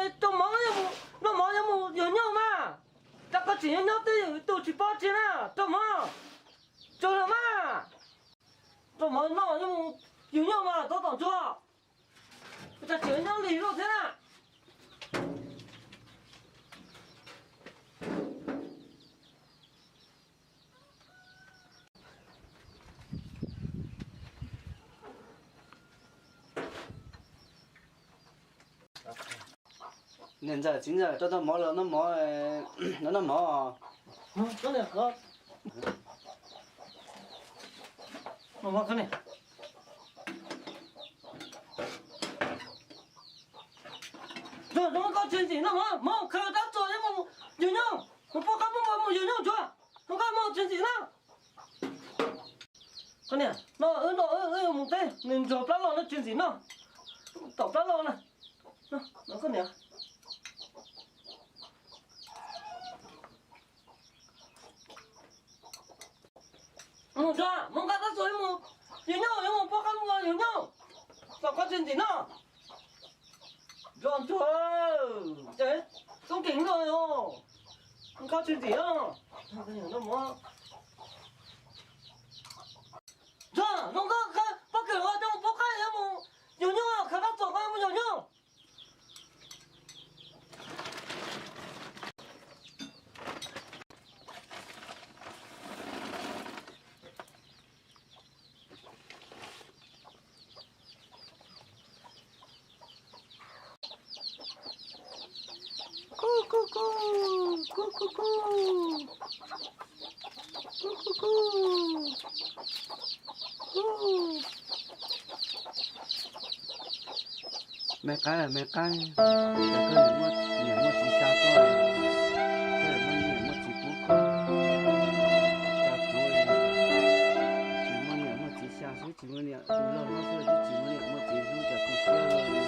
Rau mov, noj mov yuav mus yug nyuj mas. Rau koj tseem nyob nyob twj ywm tus tsis paub tsev na, rau mov. Tsuag lawm mas. Rau mov noj yuav mus yug nyuj mas tab tom ntsuag. Ua cas tseem nyob lig luaj thiab na. Niam ntxawm txiv ntxawm, rau tau mov los noj mov, los noj mov. Zoo koj tsis ntxim noj mov, mov khaws rab txuas yuav mus yug nyuj, mus pub qab pub npua mus yug nyuj ntsuag, zoo koj mus tsis ntxim na. Koj niam, no wb no wb yuav mus teb, nws ntsuag plab los no tsis ntxim noj, tom plab los na. No koj niam. Mus tsuag, mus nqa rab txuas yuav mus yug nyuj, yuav mus pub qab npua yug nyuj, tom koj tsis ntxim noj. Ntsuag ntsuag, ces tub nkeeg no, koj tsis ntxim no. Ntsuag, zoo koj pob kws los coj mus pub qab yuav mus yug nyuj, khaws rab txuas koj yuav mus yug nyuj. Kuj kuj kuj, kuj kuj kuj. Kuj kuj kuj. Kuj. Me qaib, me qaib, cas koj niam muaj txiv xa koj, koj niam muaj niam muaj txiv pub koj, cas kuv tsis muaj niam muaj txiv xa xwb, tsis muaj niam tus loj hlob xwb, tsis muaj niam muaj txiv hlub, cas tu siab luaj li.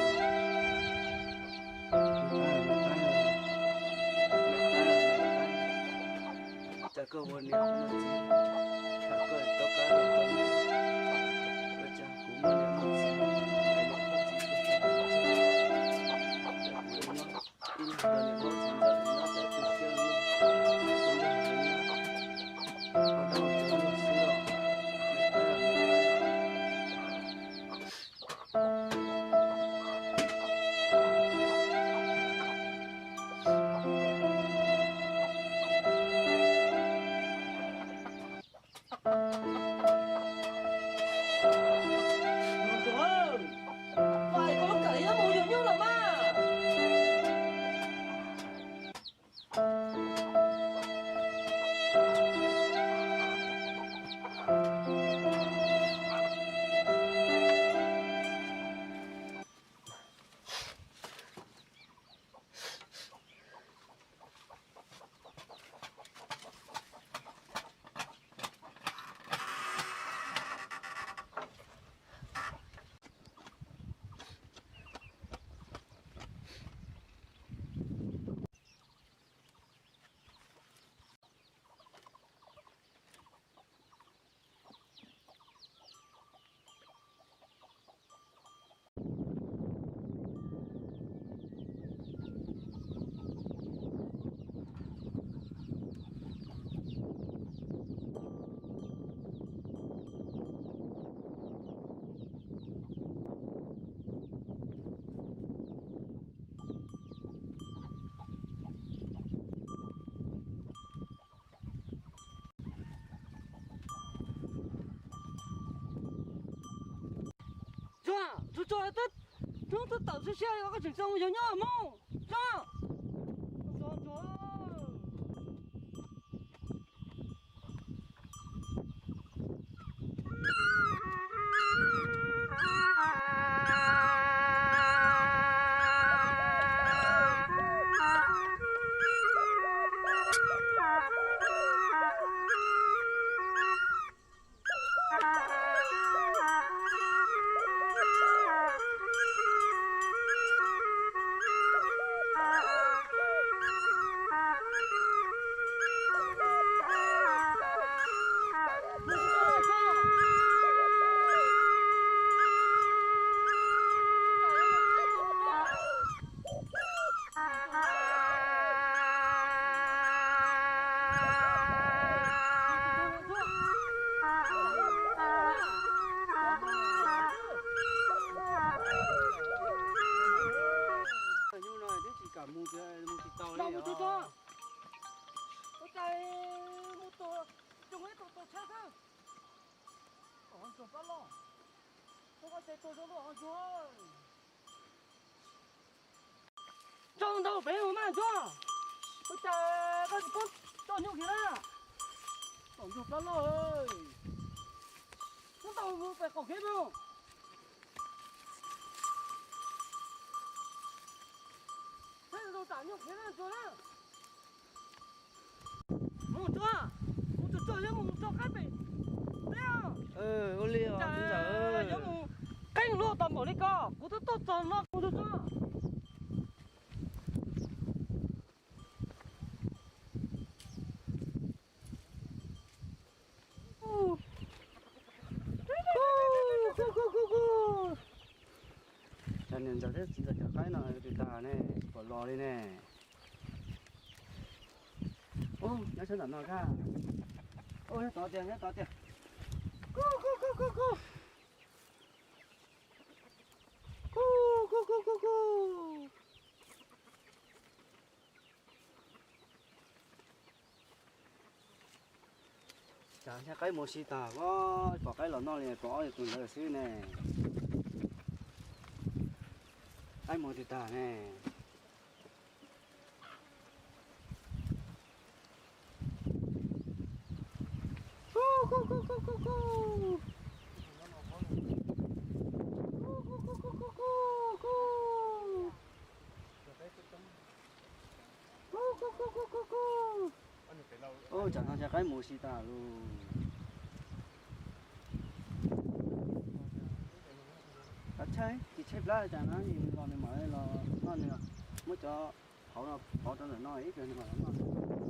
Me qaib, me qaib, me qaib. Cas koj ua niam ua txiv, cas koj tau kab los rau, ua cas kuv muaj niam muaj txiv, niam muaj txiv, cas kuv ua niam muaj txiv ntawm no cas tu siab luaj, kuv yog niam muaj txiv, ua dab ua tsov luag xwb os. Ntsuag, ntsuag, ntsuag, hnub twb tawm xwb siab li koj tseem txog mus yug nyuj mog. Ntsuag, ntsuag, ntsuag. Tso ntau pem mus mas Ntsuag. Ua cas koj tsis paub tso nyuj khiav na? Tom Ntsuag plab loj. Mus ntau mus pem qaum kev mus. Thaij ntau tsam nyuj khiav na Ntsuag na. Mus Ntsuag, mus txog txog yuav mus tso qaib pem teb. Ua li os, yuav mus qeeb luaj tau npaum li ko, kuv twb tuaj txog no mus Ntsuag. Cov niam ntxawm thiab txiv ntxawm cov qaib no tus tas ne, tsis pom los li ne. Ub, nyob sab nram no kag. Ub, nyob tod tiag, nyob tod tiag. Ku, ku, ku, ku, ku. Ku, ku, ku, ku, ku. Cas qaib mus si tag, pom qaib los noj li pom ob tus ntawd xwb ne. Qaib mus twg tag ne. Ub, tsam no cas qaib mus si tas lawm. Qab tshaib tsis tshaib plab li cas na, los nws mam los noj nws, muab cov hauv no pauv rau ntawm no ib pliag nws mam los noj.